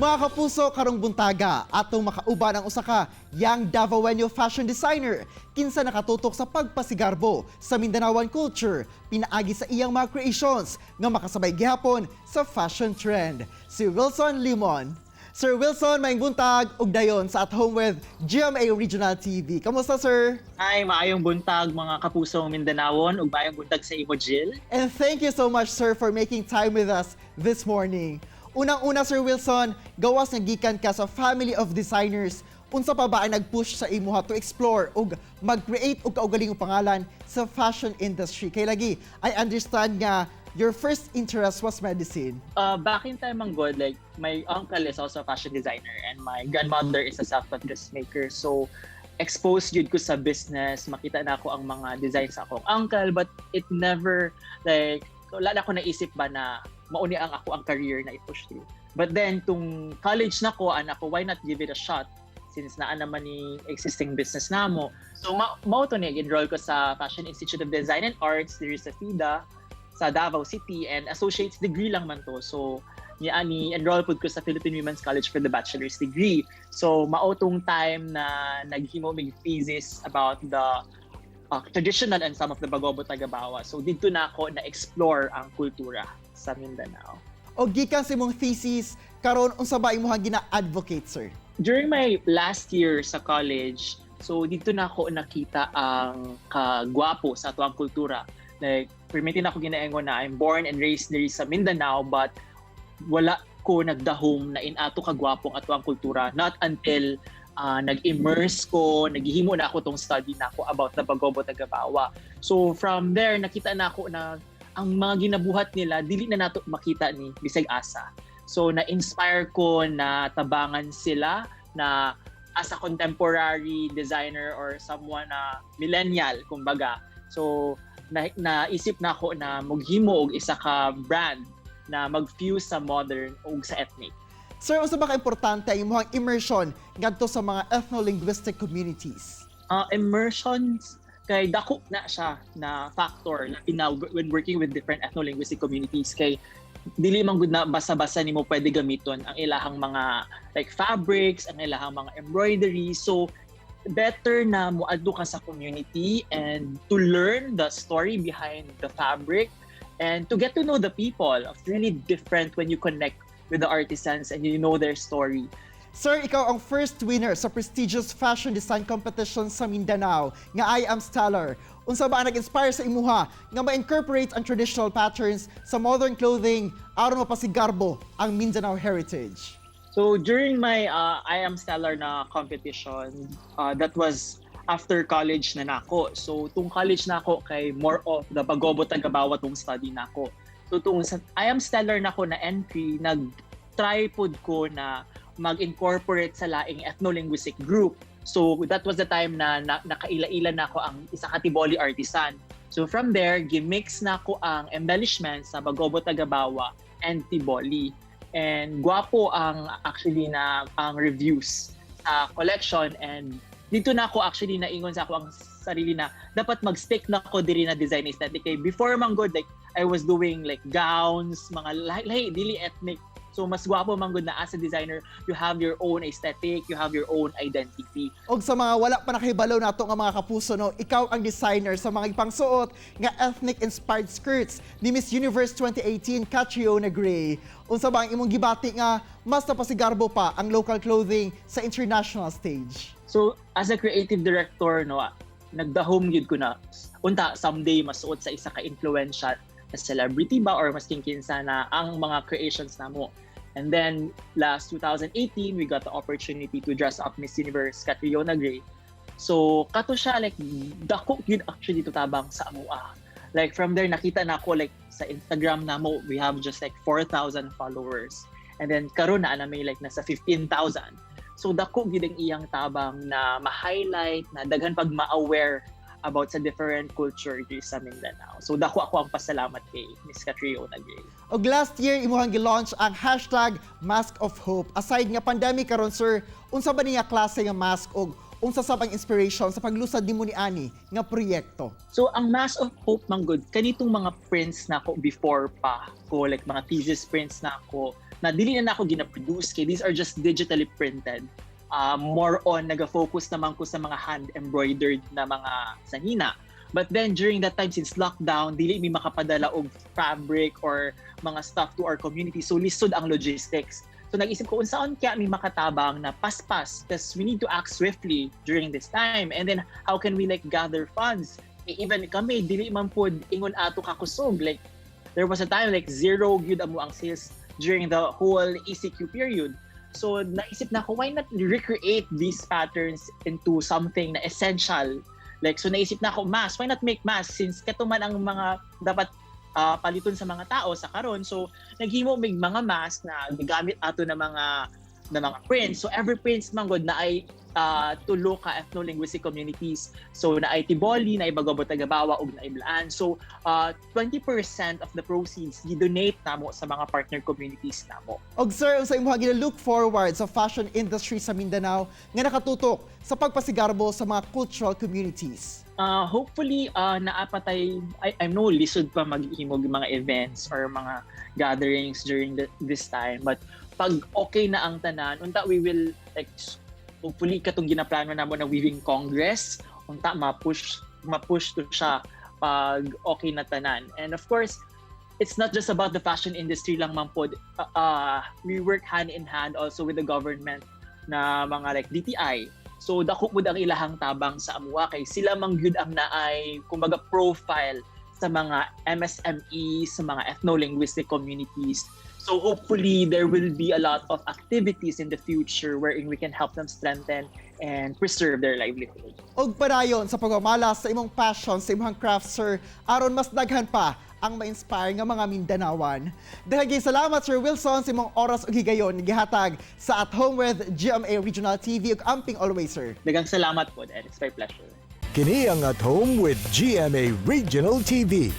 Mga kapuso, karong buntaga, atong makauban ang usa ka young Davaoenyo fashion designer kinsa nakatutok sa pagpasigarbo sa Mindanaoan culture pinaagi sa iyang mga creations nga makasabay gihapon sa fashion trend. Si Wilson Limon. Sir Wilson, maayong buntag ug dayon sa At Home with GMA Regional TV. Kamusta, sir? Hi, maayong buntag, mga kapusong Mindanawon, ug maayong buntag sa imo, Jill. And thank you so much, sir, for making time with us this morning. Unang-una, Sir Wilson, gawas nga gikan ka sa family of designers, unsa pa ba ang nag-push sa imuha to explore ug mag-create og kaugalingong pangalan sa fashion industry? Kay lagi, I understand nga your first interest was medicine. Back in time, man gud, like my uncle is also a fashion designer and my grandmother is a self-taught dressmaker. So, exposed gyud ko sa business, makita nako ang mga designs sa akong uncle, but it never, like, wala na ako naisip ba na mao ni ang akoang career na i-push through. But then, tung college na ko, ana ko, why not give it a shot? Since naa naman ni existing business namo. So, mao to ni, enroll ko sa Fashion Institute of Design and Arts, diri sa FIDA, sa Davao City, and associate's degree lang man to. So, ni ani enroll pud ko sa Philippine Women's College for the bachelor's degree. So, mao tong time na naghimo mig thesis about the traditional and some of the Bagobo Tagabawa. So, didto nako na-explore ang kultura sa Mindanao. O gikan sa imong thesis, karon unsa ba imong gina-advocate, sir? During my last year sa college, so didto nako nakita ang kagwapo sa atuang kultura. Like, permiti nako ginaingon na I'm born and raised diri sa Mindanao, but wala ko nagdahom na in-ato kagwapo ang atuang kultura not until nag-immerse ko, naghihimo na ako tong study nako about the Bagobo Tagabawa. So from there, nakita nako na ang mga ginabuhat nila dili na nato makita ni bisag asa. So na-inspire ko na tabangan sila na as a contemporary designer or someone na millennial kumbaga. So naisip nako na mughimo og isa ka brand na mag-fuse sa modern ug sa ethnic. Sir, unsa ba ka-importante ang imong immersion ngadto sa mga ethno-linguistic communities? Immersions kay dako na siya na factor labi na when working with different ethno-linguistic communities, kay dili man gud na basta-basta nimo pwede gamiton ang ilahang mga like fabrics, ang ilahang mga embroidery. So better na moadto ka sa community and to learn the story behind the fabric and to get to know the people. It's really different when you connect with the artisans and you know their story. Sir, ikaw ang first winner sa prestigious fashion design competition sa Mindanao nga I Am Stellar. Unsa ba ang nag-inspire sa imuha nga ma-incorporate ang traditional patterns sa modern clothing aron mapasigarbo ang Mindanao heritage? So during my I Am Stellar na competition, that was after college na nako. So tung college nako kay more of the Bagobo Tagabawa tong study nako. So tung sa I Am Stellar nako na entry, nag-try pod ko na mag-incorporate sa laing ethno-linguistic group. So that was the time na nakaila-ila nako ang isa ka Tiboli artisan. So from there, gimix nako ang embellishment sa Bagobo Tagabawa and Tiboli. And gwapo ang actually na ang reviews sa collection, and didto nako actually naingon sa akoang sarili na dapat mag-stick na ko diri na design aesthetic, kay before man gud, like I was doing like gowns, mga lahi, dili ethnic. So mas gwapo man gud na as a designer, you have your own aesthetic, you have your own identity. Og sa mga wala pa nakahibalo nato nga mga kapuso, no, ikaw ang designer sa mga ipangsuot nga ethnic-inspired skirts ni Miss Universe 2018 Catriona Gray. Unsa ba ang imong gibati nga mas napasigarbo pa ang local clothing sa international stage? So as a creative director, no, nagdahom gyud ko na unta someday masuot sa isa ka influential na celebrity ba or masking kinsa na ang mga creations namo. And then last 2018, we got the opportunity to dress up Miss Universe Catriona Gray. So kato siya, like dako gyud actually to tabang sa amoa. Like from there nakita nako, like sa Instagram namo we have just like 4,000 followers. And then karon na may like nasa 15,000. So dako gyud ang iyang tabang na ma-highlight na daghan pag ma-aware about sa different culture diri sa Mindanao. So dako akoang pasalamat kay Miss Catriona Gray. Og last year imuhang gi-launch ang #MaskOfHope. Aside nga pandemic karon, sir, unsa ba niya klase nga mask og unsa sab ang inspiration sa paglusad nimo ni ani nga proyekto? So ang Mask of Hope man gud, kanitong mga prints nako before pa ko, like mga thesis prints nako. na dili na nako gina-produce kay these are just digitally printed. More on naga-focus naman ko sa mga hand embroidered na mga sanina. But then during that time, since lockdown, dili mi makapadala og fabric or mga stuff to our community. So lisod ang logistics. So nag-isip ko, unsaon kaya mi makatabang na paspas, because we need to act swiftly during this time. And then how can we like gather funds? Eh, even kami, dili man pod ingon ato kakusog. Like there was a time like zero gyud amo ang sales during the whole ECQ period. So naisip nako, why not recreate these patterns into something na essential? Like, so naisip nako, mask, why not make mask since kato man ang mga dapat paliton sa mga tao sa karon? So naghimo mig mga mask na gigamit ato na mga prints. So every prints man gud naay tulo ka ethno-linguistic communities. So naay Tiboli, naay Bagobo Tagabawa ug naay Blaan. So 20% of the proceeds gi-donate namo sa mga partner communities namo. Og sir, unsa imong gina look forward sa fashion industry sa Mindanao nga nakatutok sa pagpasigarbo sa mga cultural communities? Hopefully naa pa tay, I know lisod pa maghimog mga events or mga gatherings during this time, but pag okay na ang tanan, unta we will like hopefully katong ginaplano namo na weaving congress, unta ma-push to siya pag okay na tanan. And of course, it's not just about the fashion industry lang man pod. We work hand in hand also with the government na mga like DTI. So dako pud ang ilahang tabang sa amuha kay sila man gyud ang naay kumbaga profile sa mga MSME, sa mga ethno-linguistic communities. So hopefully there will be a lot of activities in the future wherein we can help them strengthen and preserve their livelihood. Og padayon sa pagmamalas sa imong passion sa imong craft, sir, aron mas daghan pa ang ma-inspire nga mga Mindanawan. Daghang salamat, Sir Wilson, sa imong oras ug higayon gihatag sa At Home with GMA Regional TV ug amping always, sir. Daghang salamat po and it's my pleasure. Kini ang At Home with GMA Regional TV.